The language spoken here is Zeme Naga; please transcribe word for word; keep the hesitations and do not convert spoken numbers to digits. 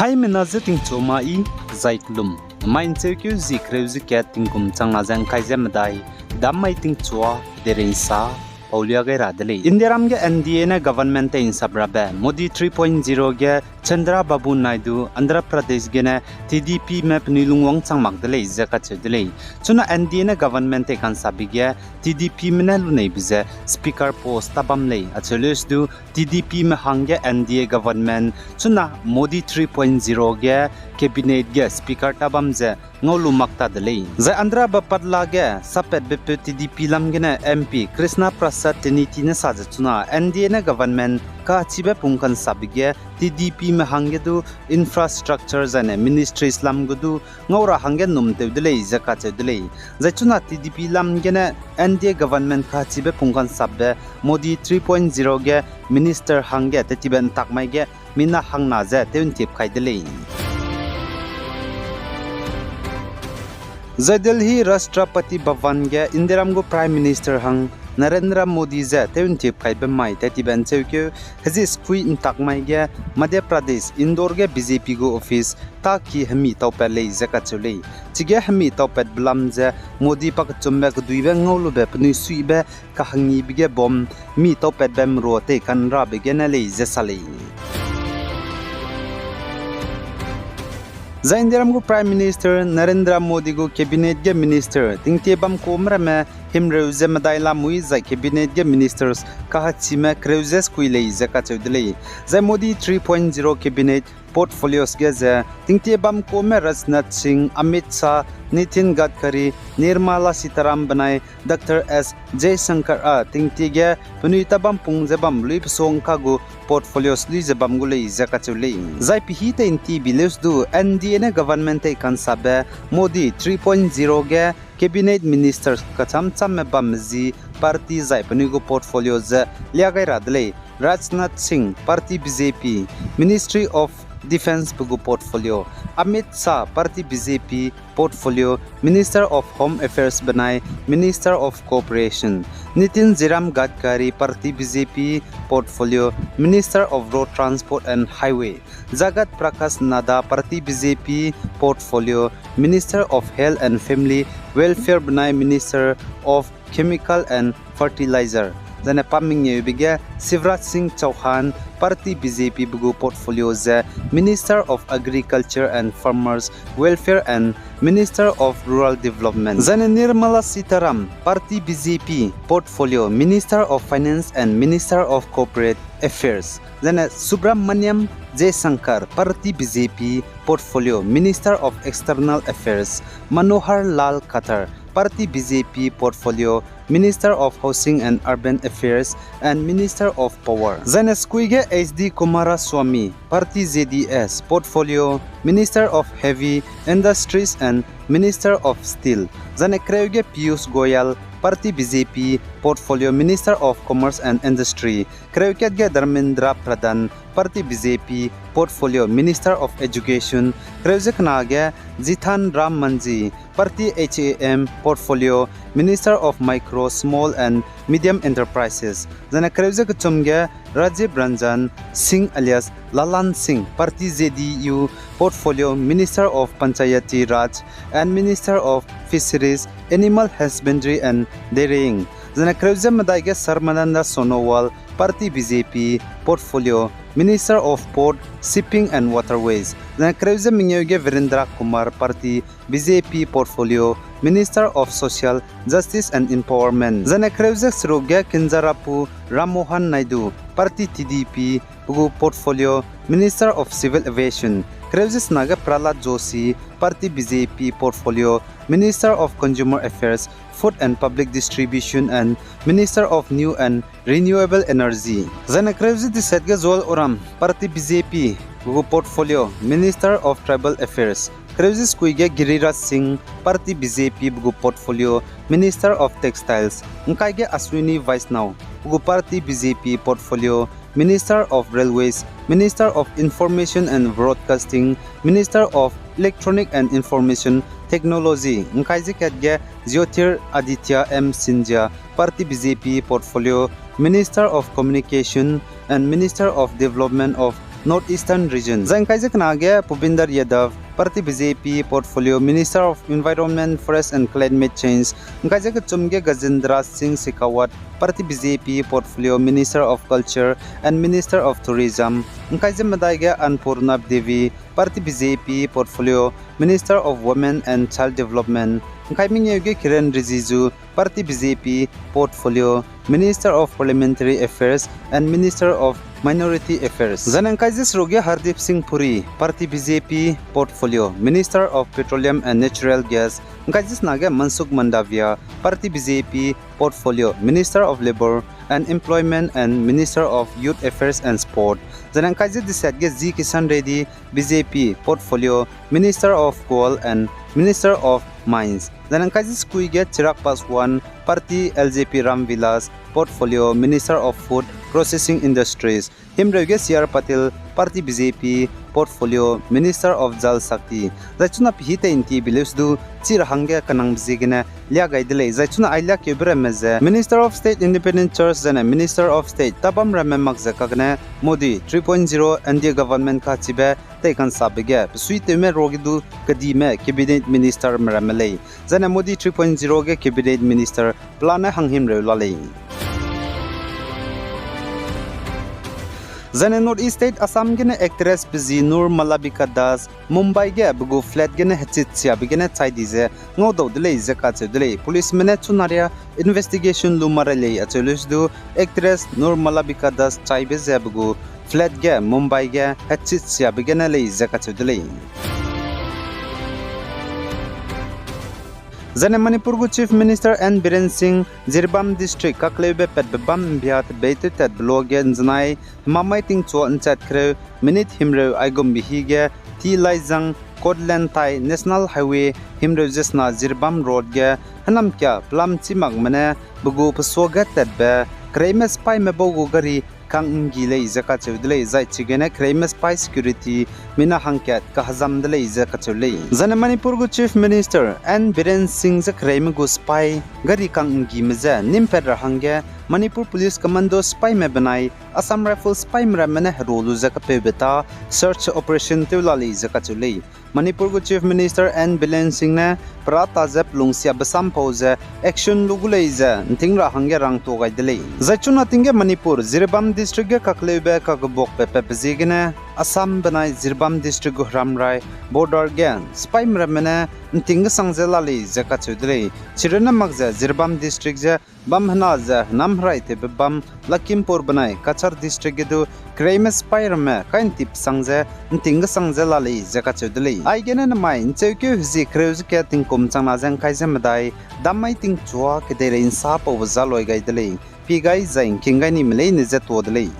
Haimena ze tingchua ma i, zai kelum. Mai ’ncheukeu zi kereu ze kat tingkum changna ze ’ngkai ze medai, dam mai tingchua, dereisa, paulia gai ra de lei. Indiaram ge N D A ne government tei ’nsap rabe, Modi three point zero ge Chandrababu Naidu, Andhra Pradesh gene T D P me penui lungwang chang mak de lei ze kacheu de lei. Chuna N D A ne government tei ka'nsabe ge T D P me ne luneibe ze speaker post ta bam lei, acheu leus du T D P me hangge N D A government, chuna Modi three point zero ge cabinet ge speaker ta bam ze ngau lu mak ta de lei. Zai Andhra Bapatla ge sapatbe peu T D P lam gene M P Krishna Prasad Tenyiti ne sa ze chuna N D A ne government kachibe pung ka'nsabe ge T D P me hangge du infrastructure zaine ministries lam gu du ngau ra hangge num tew de lei ze kacheu de lei. Zai chuna T D P lam gene N D A government kachibe pung ka'nsapbe Modi three point zero ge minister hangge tetibe ’ntak mai ge mina hangna ze tew ’ntip kai de lei. Zai Delhi Rashtrapati Bhavan ge Indiaram gu Prime Minister hang Narendra Modi ze tew ’ntip kaibe mai tetibe ’ncheukeu hezi sekui ’ntak mai ge Madhya Pradesh Indore ge B J P gu office ta ki hemi taupat lei ze kacheu lei. Chige hemi taupatbe lam ze Modi pakechumbe keduibe ngaulube penui suibe kahangibe ge bom mi taupatbe merua tei ka'nrabe gene lei ze sa lei. Zai Indiaram gu Prime Minister Narendra Modi gu cabinet ge minister tingtie bam kume ramme himreu ze medai lamui zai cabinet ge ministers kahachime kereu ze sekui lei ze kacheu de lei. Zai Modi three point zero cabinet portfolios ge ze tingtie bam kume Rajnath Singh, Amit Shah, Nitin Gadkari, Nirmala Sitharam benai Doctor S Jaishankar â tingtie ge penui ta bam pung ze bam lui pesong ka gu portfolios lui ze bam gu lei ze kacheu lei. Zai pehî tei ’ntibi leus du N D A ne government tei ka'nsabe Modi three point zero ge cabinet ministers kacham chamme bamme zi party zai penui gu portfolio ze lia gai ra de lei. Rajnath Singh, party B J P, Ministry of Defence pe gu portfolio, Amit Shah, party B J P, portfolio, Minister of Home Affairs benai Minister of Cooperation, Nitin Jaram Gadkari, party B J P, portfolio, Minister of Road Transport and Highway, Jagat Prakash Nadda, party B J P, portfolio, Minister of Health and Family Welfare benai Minister of Chemical and Fertilizer, zane pamengeube ge Shivraj Singh Chouhan, party B J P pe gu portfolio ze Minister of Agriculture and Farmers Welfare and Minister of Rural Development. Zane Nirmala Sitharam, party B J P, portfolio Minister of Finance and Minister of Corporate Affairs. Zane Subramaniam Jaishankar, party B J P, portfolio Minister of External Affairs. Manohar Lal Khattar, party B J P, portfolio Minister of Housing and Urban Affairs and Minister of Power. Zane sekui ge H D Kumaraswamy, party J D S, portfolio Minister of Heavy Industries and Minister of Steel. Zane kereu ge Piyush Goyal, party B J P, portfolio Minister of Commerce and Industry. Kereu kat ge Dharmendra Pradhan, party B J P, portfolio Minister of Education. Kereu ze kena ge Jithan Ram Manjhi, party H A M, portfolio Minister of Micro, Small and Medium Enterprises. Zane kereu ze kechum ge Rajiv Ranjan Singh alias Lalan Singh, party J D U, portfolio Minister of Panchayati Raj and Minister of Fisheries, Animal Husbandry and Dairying. Zane kereu ze medai ge Sarbananda Sonowal, party B J P, portfolio Minister of Port, Shipping and Waterways. Zane kereu ze mengeu ge Virendra Kumar, party B J P, portfolio Minister of Social Justice and Empowerment. Zane kereu ze seruk ge Kinjarapu Ram Mohan Naidu, party T D P, pe gu portfolio Minister of Civil Aviation. Kereu ze sena ge Prahlad Joshi, party B J P, portfolio Minister of Consumer Affairs, Food and Public Distribution and Minister of New and Renewable Energy. Zane kereu ze deset ge Jual Oram, party B J P, pe gu portfolio Minister of Tribal Affairs. Kereu ze sekui ge Giriraj Singh, party B J P, pe gu portfolio Minister of Textiles. Ngkai ge Ashwini Vaishnaw, pe gu party B J P, portfolio Minister of Railways, Minister of Information and Broadcasting, Minister of Electronic and Information Technology. Ngkai ze kat ge Jyotiraditya M Scindia, party B J P, portfolio Minister of Communication and Minister of Development of North Eastern Region. Zai ’ngkai ze kena ge Bhupinder Yadav, party B J P, portfolio Minister of Environment, Forest and Climate Change. ’Ngkai ze kechum ge Gajendra Singh Shekhawat, party B J P, portfolio Minister of Culture and Minister of Tourism. ’Ngkai ze medai ge Annpurna Devi, party B J P, portfolio Minister of Women and Child Development. ’Ngkai mengeu ge Kiren Rijiju, party B J P, portfolio Minister of Parliamentary Affairs and Minister of Minority Affairs. Zai ne ’ngkai ze seruk ge Hardeep Singh Puri, party B J P, portfolio Minister of Petroleum and Natural Gas. ’Ngkai ze sena ge Mansukh Mandaviya, party B J P, portfolio Minister of Labour and Employment and Minister of Youth Affairs and Sport. Zai ne ’ngkai ze deset ge G Kishan Reddy, B J P, portfolio Minister of Coal and Minister of Mines. Zai ne ’ngkai ze sekui ge Chirag Paswan, party L J P Ramvilas, portfolio Minister of Food Processing Industries. Himreu ge C R Patil, party B J P, portfolio Minister of Jal Shakti. Zai chuna pehî tei ’nti bi leu sedu, chi ra hangge kanangbe ziegene lia gai de lei. Zai chuna ai liakeube ramme ze Minister of State Independent Charge zai ne Minister of State tabam ramme mak ze kagene Modi three point zero N D A government kachibe tei kansabe ge besuitewme ruage du kedime cabinet ministerme ramme lei. Zai ne Modi three point zero ge cabinet minister pelane hanghimreu la lei. Zai ne North East State Assam gene actress pe zi Nurmalabika Das Mumbai ge pe gu flat gene hechit siabe gene chai di ze ngaudau de lei ze kacheu de lei. Policeme ne chuna ria investigation lu ma rai lei acheu leu sedu actress Nurmalabika Das chaibe ze pe gu flat ge Mumbai ge hechit siabe gene lei ze kacheu de lei. Zai ne Manipur gu Chief Minister N Biren Singh Jiribam District kakleube patbe bam ’mbia tebei tewtatbe luage ’nzenai hemamai tingchua ’nchat kereu minute himreu aigumbe hi ge T. Laijang Kotland tai National Highway himreu ze sena Jiribam Road ge hênamkia pelam chî makme ne pe gu pesuage tatbe kereime sipaime bau gu gari kang'nggi lei ze kacheu de lei, zai chigene kereime sipai security mina hangkat kahezam de lei ze kacheu lei. Zai ne Manipur gu Chief Minister N Biren Singh je kereime gu sipai gari kang'nggime je nîmpat ra hangge Manipur Police Commando sipaime benai Assam Rifles sipaime ramme ne heru lu ze kapeube ta search operation tew la lei ze kacheu lei. Manipur gu Chief Minister N Biren Singh ne perata ze pelungsiabe sampau ze action lu gu lei ze ’nting ra hangge rangtuâ gai de lei. Zai chuna ting ge Manipur, Jiribam District ge kakleube kagebuakbe patbe ziegene Assam benai Jiribam District gu heramrai border ge sipaime ramme ne ’nting gesang ze la lei ze kacheu de lei. Chirunne mak ze Jiribam District ze bam hena ze henam herai tewbe bam Lakhimpur benai Cachar District ge du kereime sipai ramme kai ’ntip sang ze ’nting gesang ze la lei ze kacheu de lei. Aigene nemai ’ncheukeu hezie kereu ze kat tingkum changna ze ’ngkai ze medai, dam mai tingchua kedeirei ’nsa paube za loi gai de lei. Pi gai zai ’ngking gai nime leine je tuâ de lei.